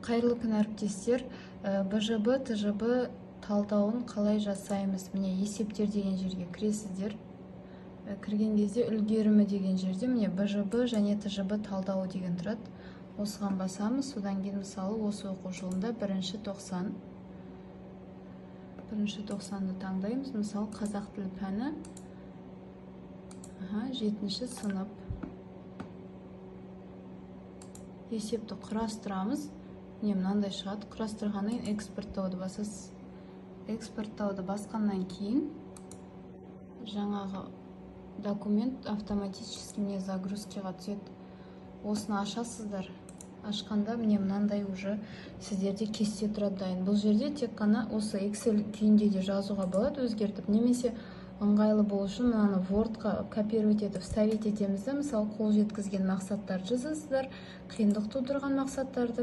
Қайырлы күн, әріптестер! БЖБ, ТЖБ талдауын қалай жасаймыз? Міне, «Есептер» деген жерге кіресіздер. Кірген кезде «Үлгерімі» деген жерде, міне, «БЖБ және ТЖБ талдауы» деген тұрады. Осыған басамыз. Содан кейін, мысалы, осы оқу жылында бірінші тоқсан, бірінші тоқсанды таңдаймыз. Мысалы, қазақ тілі пәні, аха, жетінші сынып. Есепті құрастырамыз. Міне, мынандай шығады. Құрастырғаннан кейін «Экспорттауды» басасыз. Экспорттауды басқаннан кейін жаңағы документ автоматически, міне, загрузкаға түседі. Осыны ашасыздар. Ашқанда, міне, мынандай уже сіздерде кесте тұрады дайын. Бұл жерде тек қана осы Excel күйінде де жазуға болады, өзгертіп, немесе ыңғайлы болу үшін мынаны Wordқа копировать етіп, вставить етеміз да. Мысалы, қол жеткізген мақсаттарды жазасыздар, қиындық тудырған мақсаттарды.